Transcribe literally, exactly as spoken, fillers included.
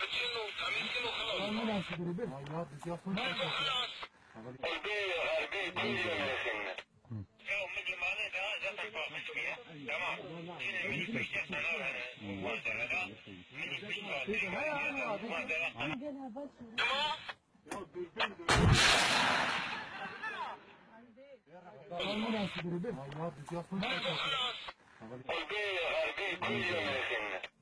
Biçin û temizkin û xilas. Erbê, erbê, kuyê nêxin. Ya, min li malê de zaten paxiştiye. Tamam. Şimdi min piştî sana, e, manzarada. Min piştî manzarada. Tamam. Erbê, erbê, kuyê nêxin.